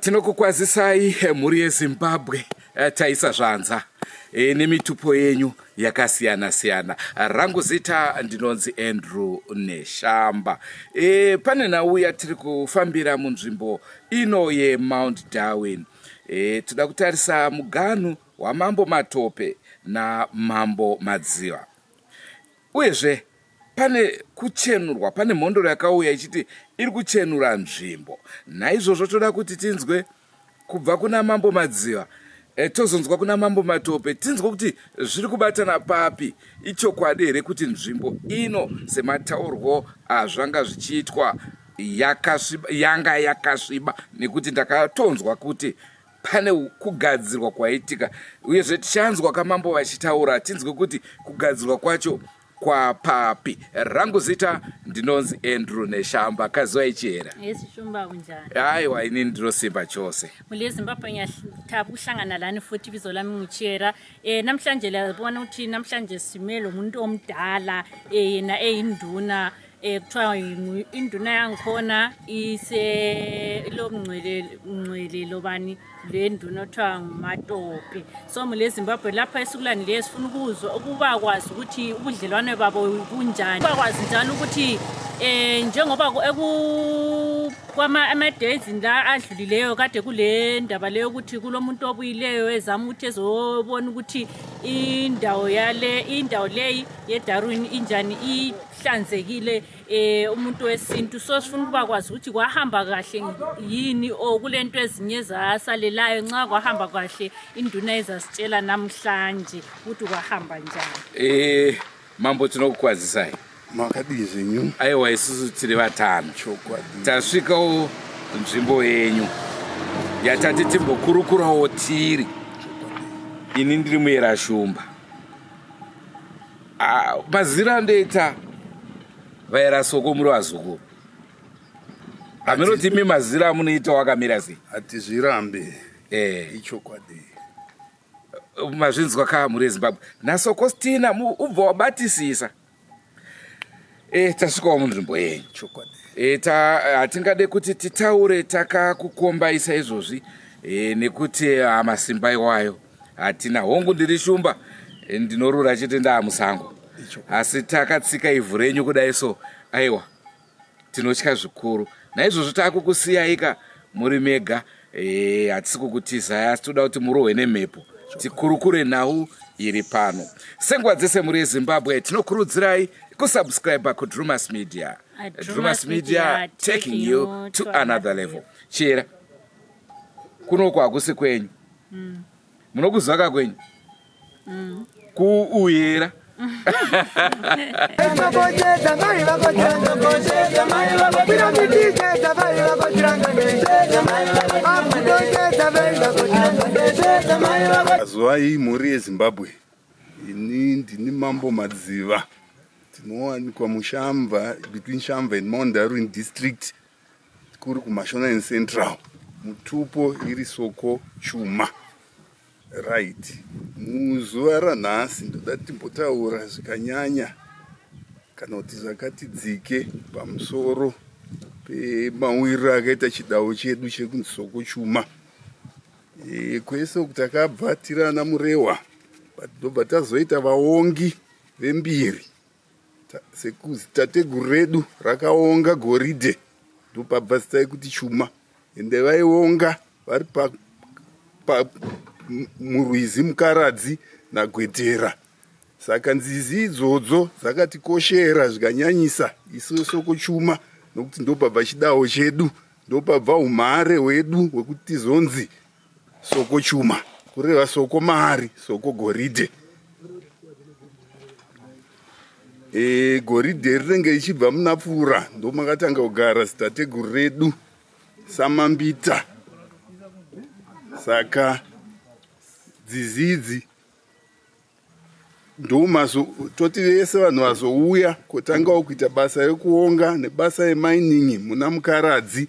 Tinokukwazisai eh, mhuri yeZimbabwe eh, taisa zvanza eh, nemitupo yenyu yakasiyana siyana. Rangu zita ndinonzi Andrew Neshamba. E, pane nhau yatiri kufambira munzvimbo ino yeMount Darwin. E, toda kutarisa muganhu waMambo Matope naMambo Madziva. Uyezve pane kuchenurwa, pane mhondoro yakauya ichiti iri kuchenura nzvimbo. Naizvozvo toda kuti tinzwe kubva kuna Mambo Madziva e, tozonzwa kuna Mambo Matope tinzwe kuti zviri kubatana papi. Ichokwadi here kuti nzvimbo ino semataurwo azvanga zvichiitwa yakasviba, yanga yakasviba nekuti ndakatonzwa kuti pane kugadzirwa kwaitika uyezve tichanzwa kamambo vachitaura tinzwe kuti kugadzirwa kwacho kwapapi. Rangu zita ndinonzi Andrew Neshamba. Kaziwa ichihera. Yes, Shumba kunjani? Aiwa ini ndinosimba chose. Mule Zimbabwe ngiyathaba ukuhlangana lani futhi ibizo lami nguChera. Eh namhlanje liyabona ukuthi namhlanje sime lo muntu omdala eh yena eyinduna eh kuthiwa induna yangikhona ise lo mngcwele mngcwele lobani le nduna othiwa ngumatope. So mule Zimbabwe lapha esikulandileyo sifuna ukuzwa ukuba kwazi ukuthi ubudlelwane babo bunjani. Bakwazi njalo ukuthi eh njengoba eku kwama ama-days la adlulileyo kade kule ndaba leyo ukuthi kulomuntu obuyileyo ezama ukuthi ezobona ukuthi indawo yale indawo leyi yeDarwin injani ihlanzekile eh umuntu wesintu. So sifuna ukuba kwazi ukuthi kwahamba kahle yini or kulento ezinye ezasalelayo. Nxa kwahamba kahle induna izasitshela namhlanje ukuthi kwahamba njani. Mambo tinokukwazisai. Makadii zvenyu? Aiwa isusu tiri vatano. Chokwadi. Tasvikawo nzvimbo yenyu yatati timbokurukurawo tiri. Ini ndiri muyera Shumba. Ah, mazira andoita vaera Soko muri vazukuru. Haminoti imi mazira amunoita wakamira sei? Hatizvirambe. Ichokwadi. Mazvinzwa ka mhuri yeZimbabwe. NaSokostina ubva wabatisisa. Tasvikawo munzvimbo yenyu. Chokwadi. Hatingade kuti titaure takakukombaisa izvozvi nekuti masimba iwayo hatina. Hongu ndiri Shumba, ndinorura chete ndaamusango. Asi takatsika ivhu renyu kudai so aiwa tinotya zvikuru. Naizvozvo takukusiyaika muri mega. Hatisi kukutizai asi toda kuti murohwe nemhepo tikurukure nhau iri pano. Senguva dzese mhuri yeZimbabwe tinokurudzirai kusubscribe kuDrumas Media. Drumas Media taking you to another level. Chera kunoku hakusi kwenyu. Munokuzvaka kwenyu kuuyera. Azwai mhuri yeZimbabwe, ini ndini Mambo Madziva, tinowanikwa muShamva, between Shamva and Mount Darwin district, kuri kuMashonaland Central, mutupo iri Soko Chuma. Right, muzuva ranhasi ndoda timbotaura zvikanyanya kana kuti zvakati dzike pamusoro pemawiriro akaita chidawo chedu chekunzi Soko Chuma. Kwese uku takabva tiri ana Murewa, but ndobva tazoita vaongi vembiri. Sekuzi tateguru redu rakaonga goridhe, ndopabva zita yekuti Chuma. Ende vaionga vari pa, pa murwizi Mukaradzi naGwetera. Saka nzizi idzodzo dzakatikoshera zvikanyanyisa isu Soko Chuma, nokuti ndopabva chidawo chedu. Ndopabva umhare hwedu hwekuti tizonzi Soko Chuma, kureva soko mari, soko goridhe. E, goridhe rinenge richibva muna Pfura, ndomakatanga kugara zitateguru redu Samambita. Saka dzizi idzi ndomazo toti vese vanhu vazouya kotangawo kuita basa rekuonga nebasa yemining muna Mukaradzi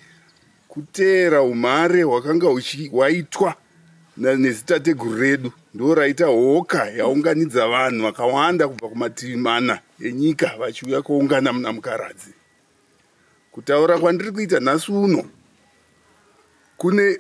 kuteera umhare hwakanga hwaitwa nezitateguru redu ndo raita hoka yaunganidza vanhu vakawanda kubva kumativi mana enyika vachiuya koungana muna Mukaradzi. Kutaura kwandiri kuita nhasi uno kune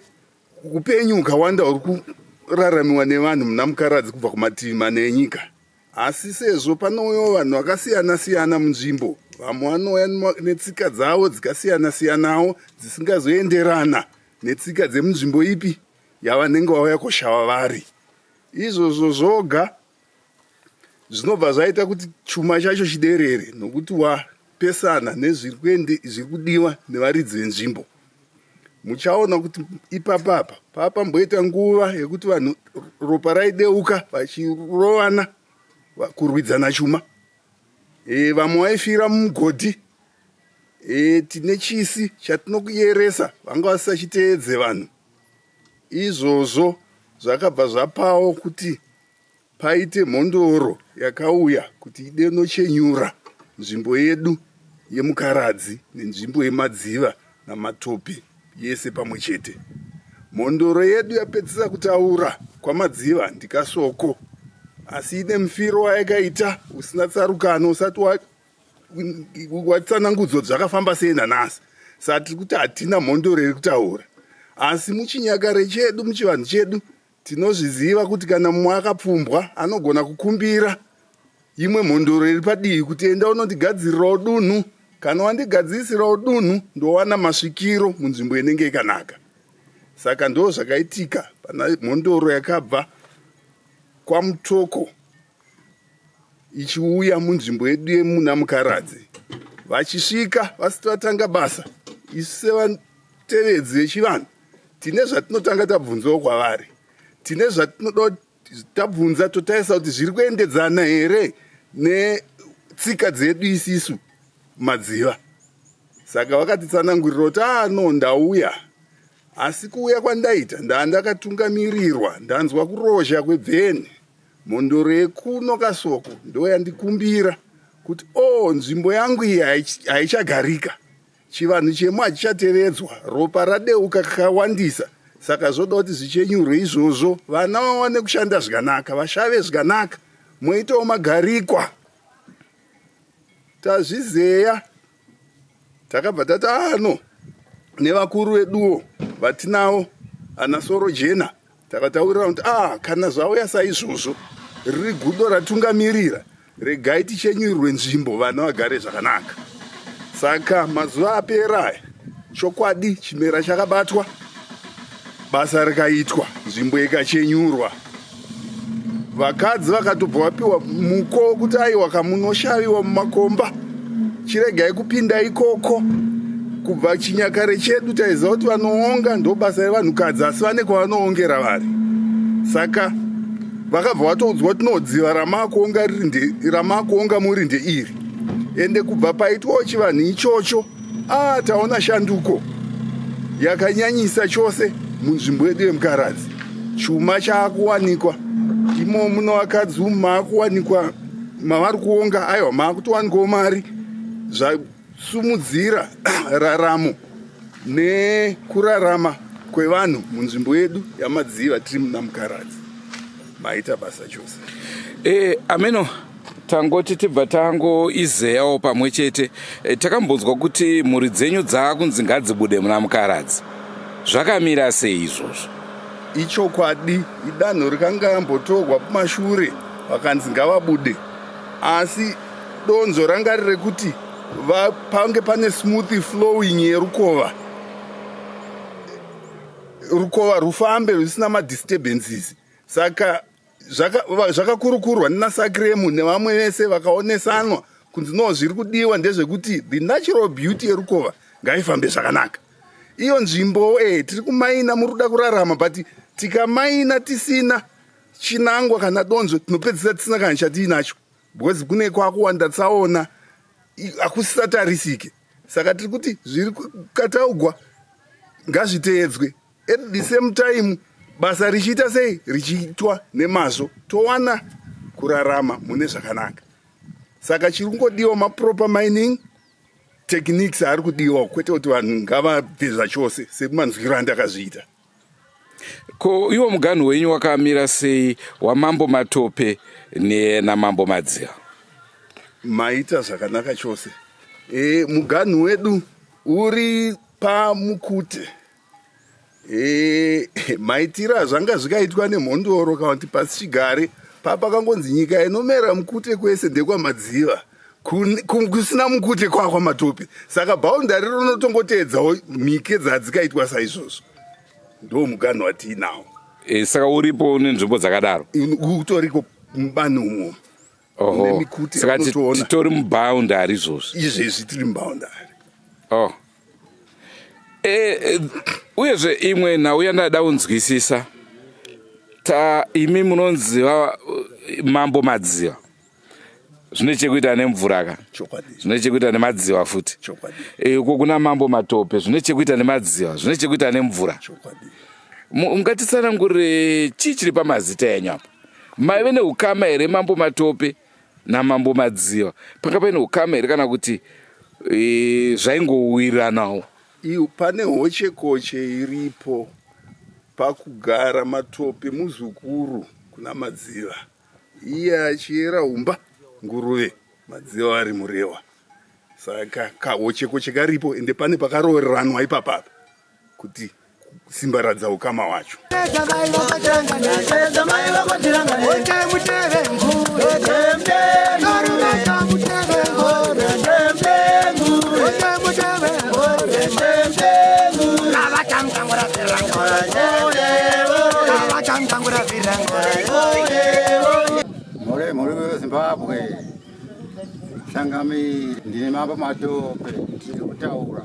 Upenyu hukawanda huri kuraramiwa nevanhu muna Mukaradzi kubva kumativi mana enyika. Asi sezvo panouyawo vanhu vakasiyana siyana munzvimbo, vamwe vanouya netsika dzavo dzikasiyana siyanawo dzisingazoenderana netsika dzemunzvimbo ipi yavanenge vauya koshava vari. Izvozvo zvoga zvinobva zvaita kuti chuma chacho chiderere nokuti wapesana nezviri kudiwa nevaridzi venzvimbo. Muchaona kuti ipapapa papamboita nguva yekuti vanhu ropa raideuka vachirovana kurwidzana chuma. E, vamwe vaifira mumugodhi. E, tine chisi chatinokuyeresa vanga vasisachiteedze vanhu. Izvozvo zvakabva zvapawo kuti paite mhondoro yakauya kuti idenochenyura nzvimbo yedu yeMukaradzi nenzvimbo yeMadziva naMatope yese pamwe chete. Mhondoro yedu yapedzisa kutaura kwaMadziva ndikaSoko asi ine mufiro wayakaita usina tsarukano usati watsanangudzo zvakafamba sei nanhasi saka tiri kuti hatina mhondoro iri kutaura asi muchinyakare chedu muchivanhu chedu Tinozviziva kuti kana mumwe akapfumbwa anogona kukumbira imwe mhondoro iri padivi kuti enda unondigadzirirawo dunhu. Kana wandigadzirisirawo dunhu ndowana masvikiro munzvimbo inenge ikanaka. Saka ndo zvakaitika pana mhondoro yakabva kwaMutoko ichiuya munzvimbo yedu yemuna Mukaradzi. Vachisvika vasati vatanga basa, isu sevatevedzi vechivanhu tine zvatinotanga tabvunzawo kwavari, tine zvatinoda tabvunza totarisa kuti zviri kuendedzana here netsika dzedu isisu Madziva. Saka vakatitsanangurira kuti ah no ndauya asi kuuya kwandaita ndandakatungamirirwa ndanzwa kurozha kwebveni Mhondoro yekuno Kasoko ndoyandikumbira kuti o oh, nzvimbo yangu iyi haichagarika, chivanhu chemu hachichatevedzwa, ropa radeuka kakawandisa, saka zvoda kuti zvichenyurwe izvozvo, vana vawane kushanda zvakanaka, vashave zvakanaka, moitawo magarikwa. Tazvizeya takabva tati ano ah, nevakuru veduwo vatinavo ana Sorojena Takataurirana kuti ah, kana zvauya saizvozvo riri gudo ratungamirira, regai tichenyurwe nzvimbo vana vagare zvakanaka. Saka mazuva apera aya, chokwadi chimera chakabatwa, basa rikaitwa, nzvimbo ikachenyurwa. Vakadzi vakatobva vapiwa muko wekuti aiwa kamunoshaviwa mumakomba, chiregai kupinda ikoko. Kubva chinyakare chedu taiziva kuti vanoonga ndobasa revanhukadzi, asi vane kwavanoongera vari. Saka vakabva vatoudzwa kuti no, dziva ramakuonga riri ramakuonga muri ndeiri. Ende kubva paitwawo chivanhu ichocho, ah, taona shanduko yakanyanyisa chose munzvimbo yedu yeMukaradzi. Chuma chaakuwanikwa imo muno, vakadzi umu maakuwanikwa mavari kuonga, aiwa maakutowanikwawo mari, zvasumudzira raramo nekurarama kwevanhu munzvimbo yedu yaMadziva tiri muna Mukaradzi. Maita basa chose. E, ameno tangoti tibva tangoizeyawo pamwe chete. E, takambonzwa kuti mhuri dzenyu dzaakunzi ngadzibude muna Mukaradzi, zvakamira sei izvozvo? Ichokwadi, idanho rikanga rambotorwa kumashure vakanzi ngavabude, asi donzvo ranga riri rekuti pange pane smooth flowing yerukova, rukova rufambe rusina madisturbances. Saka zvakakurukurwa zvaka nanaSakremu nevamwe vese vakaonesanwa kunzi no, zviri kudiwa ndezvekuti the natural beauty yerukova ngaifambe zvakanaka. Iyo nzvimbo e tiri kumaina muri kuda kurarama but tikamaina tisina chinangwa kana donzvo tinopedzisa tisina kana chatiinacho because kune kwakuwanda tsaona hakusisatarisike. Saka tiri kuti zviri kukataugwa ngazviteedzwe at the same time basa richiita sei richiitwa nemazvo towana kurarama mune zvakanaka. Saka chiri kungodiwa maproper mining techniques ari kudiwa kwete kuti vanhu ngavabve zvachose sekumanzwiro andakazviita. Ko iwo muganhu wenyu wakamira sei waMambo Matope naMambo Madziva? Maita zvakanaka chose. E, muganhu wedu uri pamukute. E, maitiro azvanga zvikaitwa nemhondoro kana kuti pasichigare papakangonzi nyika inomera mukute kwese ndekwaMadziva kusina mukute kwakwaMatope saka bhaundari rinotongoteedzawo mhike dzadzikaitwa saizvozvo ndo muganhu watiinawo. E, saka uripo nenzvimbo dzakadaro utoriko mubani umo. Oho, saka titori muboundary izvozvi. Izvezvi tiri muboundary. Oh. E, e, uyezve imwe nhau yandada kunzwisisa ta imi munonziva Mambo Madziva zvine chekuita nemvura ka, zvine chekuita nemadziva futi. Uko kuna Mambo Matope zvine chekuita nemadziva, zvine chekuita nemvura. Mungatitsanangurire chii chiri pamazita enyu apa? Maive neukama here Mambo Matope naMambo Madziva? Panga paine ukama here kana kuti e, zvaingowiriranawo? Pane hochekoche iripo pakugara Matope muzukuru kuna Madziva, iye achiyera humba nguruve, Madziva ari murewa. Saka kahochekoche karipo ende pane pakaroveranwa ipapapa kuti simbaradza ukama hwacho. Mhuri mhuri weZimbabwe changamire, ndine Mambo Matope ndiri kutaura.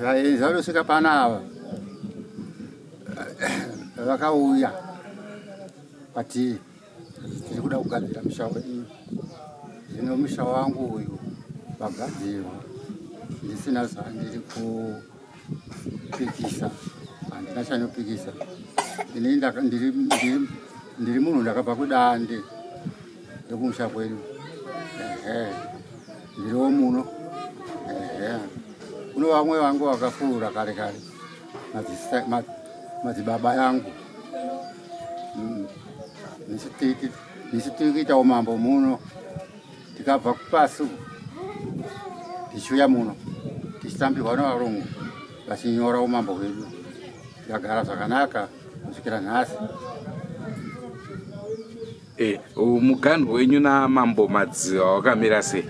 Vaenzi vanosvika panava vakauya vati tiri kuda kugadzira musha wedu. Zvino musha wangu uyu wagadzirwa ndisina zvandiri kupikisa, handina chandinopikisa. Ini ndiri munhu ndakabva kudande ndokumusha kwedu, ehe, ndiriwo muno, ehe. Kuno vamwe vangu vakapfuura kare kare, madzibaba yangu. Nisu tiri kuita umambo muno, tikabva kupasi tichiuya muno tichitambirwa nevarungu vachinyora umambo hwedu, tikagara zvakanaka kusvikira nhasi. E, muganhu wenyu naMambo Madziva wakamira sei?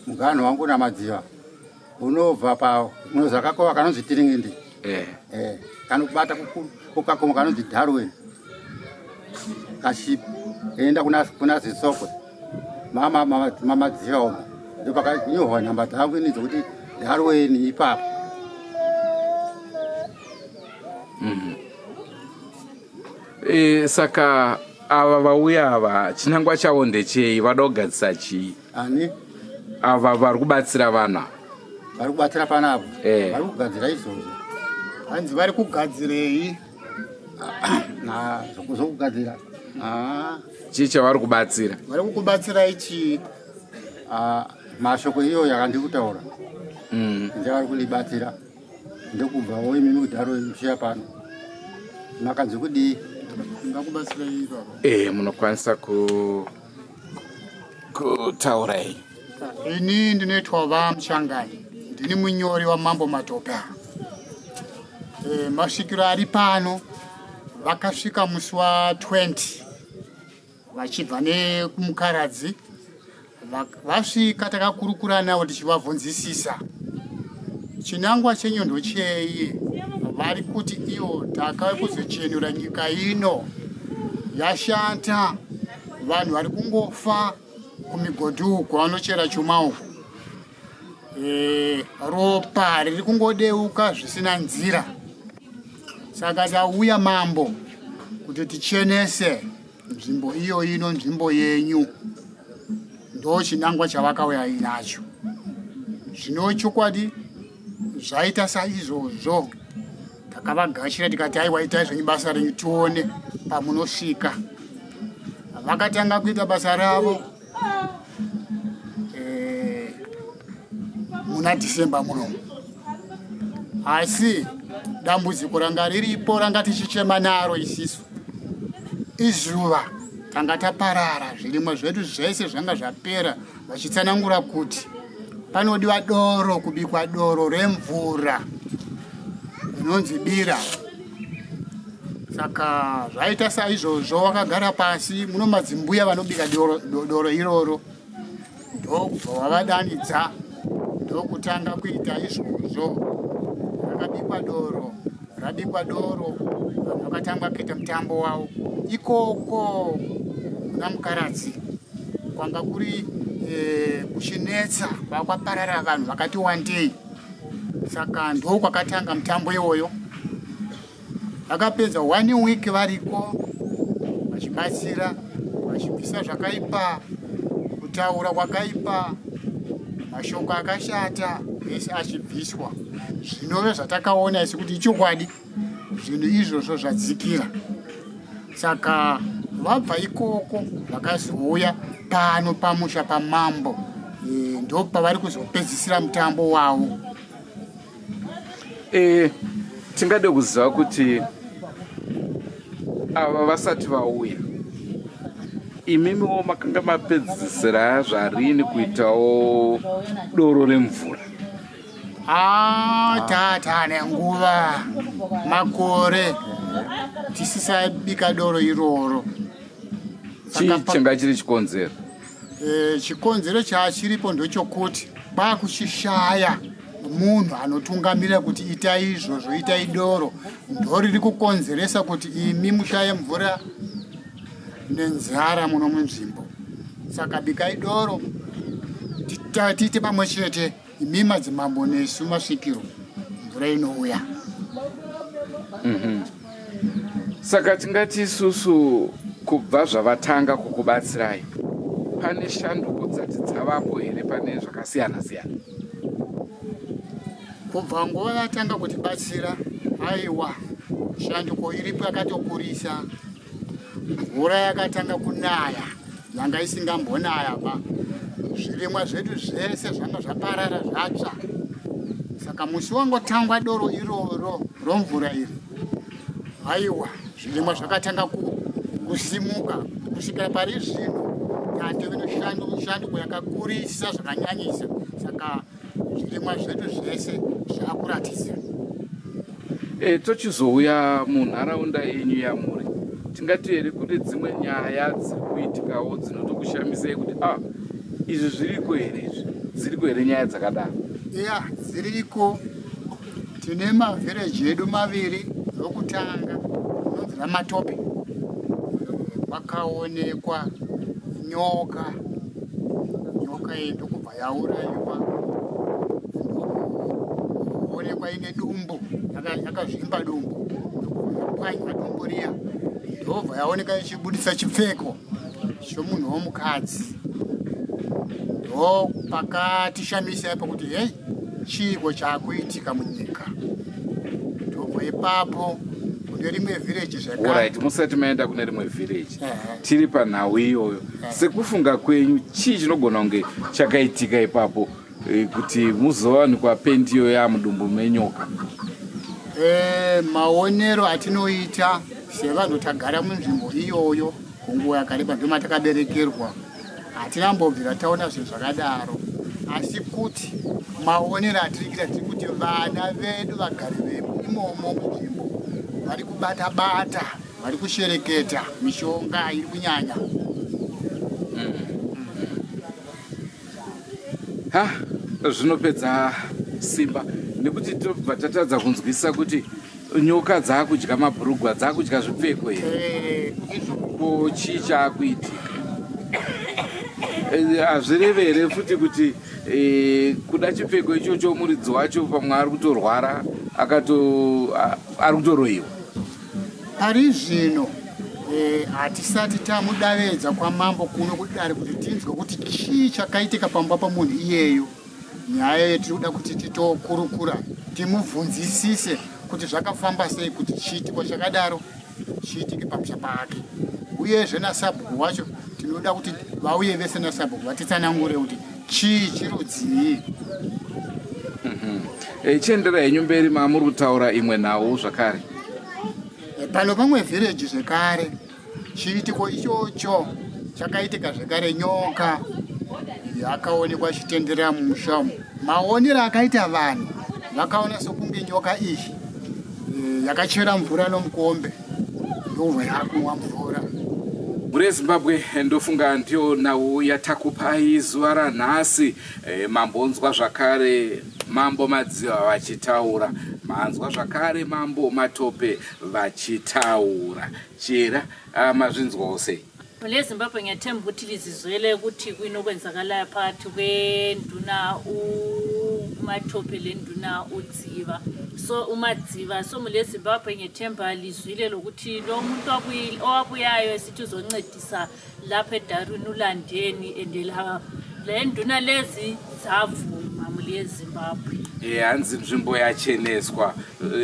Muganhu wangu naMadziva unobva pa unoza kakova kanonzi Tiringindi. Eh. Eh, kanobata kukakomo kanonzi Darwin. Kachienda kuna kuna Zisokwe. Mama mama Madziva umo. Ndopakanyorwa nhamba dzangu ini dzokuti Darwin ipapo. E, saka ava vauya ava chinangwa chavo ndechei? Vada kugadzisa chii? Ani? Ava vari kubatsira vana. Vari kubatsira panavo. Eh. Vari kugadzira izvozvo. Hanzi vari kugadzirei? Na zvokugadzira. Ah. Chii chavari kubatsira? Vari kukubatsirai chii? Ah, mashoko iyo yakandiri kutaura. Ndivari kundibatsira. Ndokubvawo imimi kudaro muchiya pano. Makanzi kudii? Ngakubatsirai baba. Eh, munokwanisa kutaura iyi. Ini ndinoitwa VaMuchangani, ndini munyori waMambo Matope. E, masvikiro ari pano vakasvika musi wa 20 vachibva nekumukaradzi. Vasvika takakurukura navo tichivabvunzisisa chinangwa chenyu ndochei. Vari kuti iyo takauya kuzochenura nyika ino yashata, vanhu vari kungofa kumigodhi uko vanochera chuma uko. E, ropa riri kungodeuka zvisina nzira. Saka tauya mambo kuti tichenese nzvimbo iyo ino nzvimbo yenyu. Ndo chinangwa chavakauya inacho. Zvino chokwadi zvaita saizvozvo. Takavagashira tikati aiwa itai zvenyu basa renyu tione pamunosvika. Vakatanga kuita basa ravo eh, muna December muno. Asi dambudziko ranga riripo ranga tichichema naro isisu izuva tanga taparara zvirimwa zvedu zvese zvanga zvapera vachitsanangura kuti panodiwa doro kubikwa doro remvura inonzi bira saka zvaita saizvozvo wakagara pasi muno madzimbuya vanobika doro, doro iroro ndokubva wavadanidza ndokutanga kuita izvozvo rakabikwa doro rabikwa doro vanhu vakatanga kuita mutambo wavo ikoko kuna mukaradzi kwanga kuri e, kuchinetsa kwakwaparara vanhu vakati wandei saka ndo kwakatanga mutambo iwoyo vakapedza one week variko vachibatsira vachibvisa zvakaipa kutaura kwakaipa mashoko akashata ese achibviswa zvinove zvatakaona isu kuti ichokwadi zvinhu izvozvo zvadzikira saka vabva ikoko vakazouya pano pamusha pamambo e, ndopavari kuzopedzisira mutambo wavo e, tingade kuziva kuti ava vasati vauya imimiwo makanga mapedzisira zvarini kuitawo doro remvura Ah, tata nenguva makore tisisabika doro iroro. Chii changa chiri chikonzero? Eh, chikonzero chachiripo ndochokuti kwakuchishaya munhu anotungamira kuti itai izvozvo itai doro ndoriri kukonzeresa kuti imi mushaye mvura nenzara muno munzvimbo saka bikai doro tiite pamwe chete imi madzimambo nesu masvikiro mvura inouya mm -hmm. Saka tingati isusu kubva zvavatanga kukubatsirai pane shanduko dzati dzavapo here pane zvakasiyana siyana? Kubva nguva vatanga kutibatsira, aiwa shanduko iripo yakatokurisa. Mvura yakatanga kunaya yanga isingambonaya ba zvirimwa zvedu zvese zvanga zvaparara zvatsva saka musi wangotangwa doro iroro romvura iri aiwa zvirimwa zvakatanga kusimuka kusvikira pari zvino tatove neshanduko yakakurisa zvakanyanyisa saka zvirimwa zvedu zvese zvakuratidza e, tochizouya munharaunda yenyu yamuri tingati here kune dzimwe nyaya dziri kuitikawo dzinotokushamisei kuti ah izvi zviriko here izvi dziriko here nyaya dzakadaro ya dziriko tine mavhireji edu maviri rokutanga rinonzi ramatope kwakaonekwa nyoka nyoka iyi ndokubva yauraiwa ndokuonekwa ine dumbu yakazvimba dumbu ndokupwanywa dumbu riya ndobva yaoneka ichibudisa chipfeko chomunhu womukadzi ndo pakatishamisa ipo kuti hei chiiko chaakuitika munyika ndobva ipapo kune rimwe village zvakare musati maenda kune rimwe village tiri panhau iyoyo sekufunga kwenyu chii chinogona kunge chakaitika ipapo eh, kuti muzowanikwa pendi iyoyo yamudumbu menyoka eh, maonero atinoita sevanhu tagara munzvimbo iyoyo kunguva yakareba ndomatakaberekerwa hatina mbobvira taona zvinhu zvakadaro asi kuti maonero atiri kuita tiri kuti vana vedu vagari vemu imomo munzvimbo vari kubata bata vari kushereketa mishonga iri kunyanya ha zvinopedza simba nekuti tobva tatadza kunzwisisa kuti nyoka dzaakudya mabhurugwa dzaakudya zvipfeko here eh, ko chii chaakuitika eh, hazvireve here futi kuti e, kuda chipfeko ichocho muridzi wacho pamwe ari kutorwara akato ari kutoroyiwa. Pari zvino eh, hatisati tamudavedza kwamambo kuno kudare kuti tinzwe kuti chii chakaitika pamba pamunhu iyeyo. Nyaya yetiri kuda kuti titokurukura timubvunzisise kuti zvakafamba sei kuti chiitiko chakadaro chiitike pamusha pake, uyezve nasabhuku wacho tinoda kuti vauye vese nasabhuku vatitsanangure kuti chii chirudzii. E, chiendera henyu mberi mamuri kutaura imwe nhau zvakare. E, pano pamwe vhireji zvekare chiitiko ichocho chakaitika zvekare, nyoka yakaonekwa ichitenderera mumusha umu. Maonero akaita vanhu vakaona sokunge nyoka iyi e, yakachera mvura nomukombe ndobva yakunwa mvura. Mhuri yeZimbabwe, ndofunga ndiyo nhau yatakupai zuva ranhasi. E, mambonzwa zvakare Mambo Madziva vachitaura, manzwa zvakare Mambo Matope vachitaura. Chera, ah, mazvinzwawo sei? Mhuri yeZimbabwe, ngiyathemba ukuthi lizizwele ukuthi kuyini okwenzakalayo phakathi kwenduna uMatope lenduna uDziva, so uMadziva. So mhuri yeZimbabwe, ngiyethemba lizwile lokuthi lo muntu owabuyayo esithi uzoncedisa lapha eDarwin ulandeni, and le nduna lezi dzabvuma mhuri yeZimbabwe. Hanzi nzvimbo yacheneswa,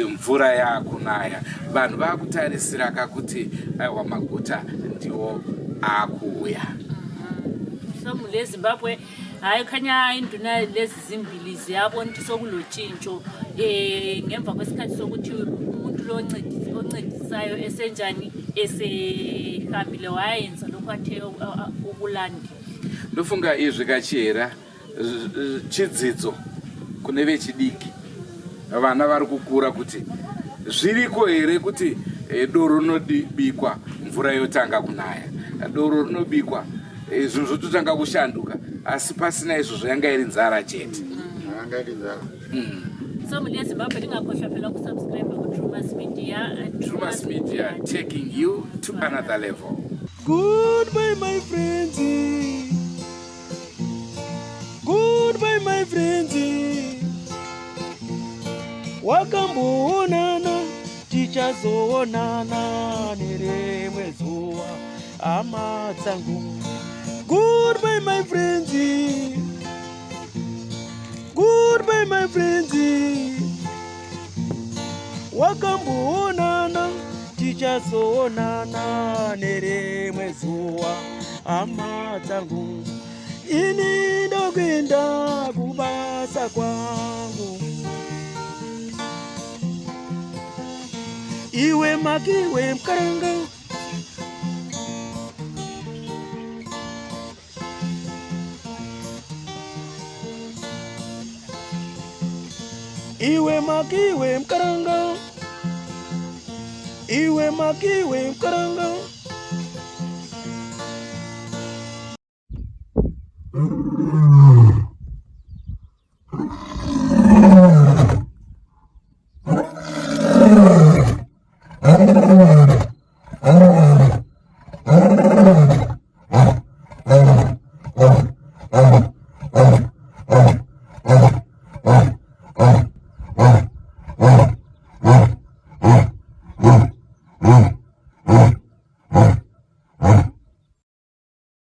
mvura yakunaya, vanhu vakutarisira kakuti aiwa, maguta ndiwo akuuya. So mhuri yeZimbabwe, hayi, khanya induna lezi zimbili ziyabona ukuthi sokulotshintsho ngemva kwesikhathi sokuthi umuntu lo oncedisayo esenjani, esehambile wayenza lokhu athe ukulandela. Ndofunga izvi kachihera chidzidzo kune vechidiki, vana vari kukura, kuti zviriko here kuti doro rinobikwa mvura yotanga kunaya, doro rinobikwa zvinhu zvototanga kushanduka, asi pasina izvozvo yanga iri nzara chete. Yanga iri nzara. So mhuri yeZimbabwe, tingakosha phela kusubscribe kuTrumas Media. Trumas Media, taking you to another level. Goodbye, my friends. Goodbye, my friends. Wakamboonana, tichazoonana nerimwe zuva, hama dzangu. Goodbye, my friends. Goodbye, my friends. Wakamboonana, tichazoonana nerimwe zuva, hama dzangu. Ini ndokuenda kubasa kwangu. Iwe makiwe mukaranga. Iwe makiwe mukaranga. Iwe makiwe mukaranga.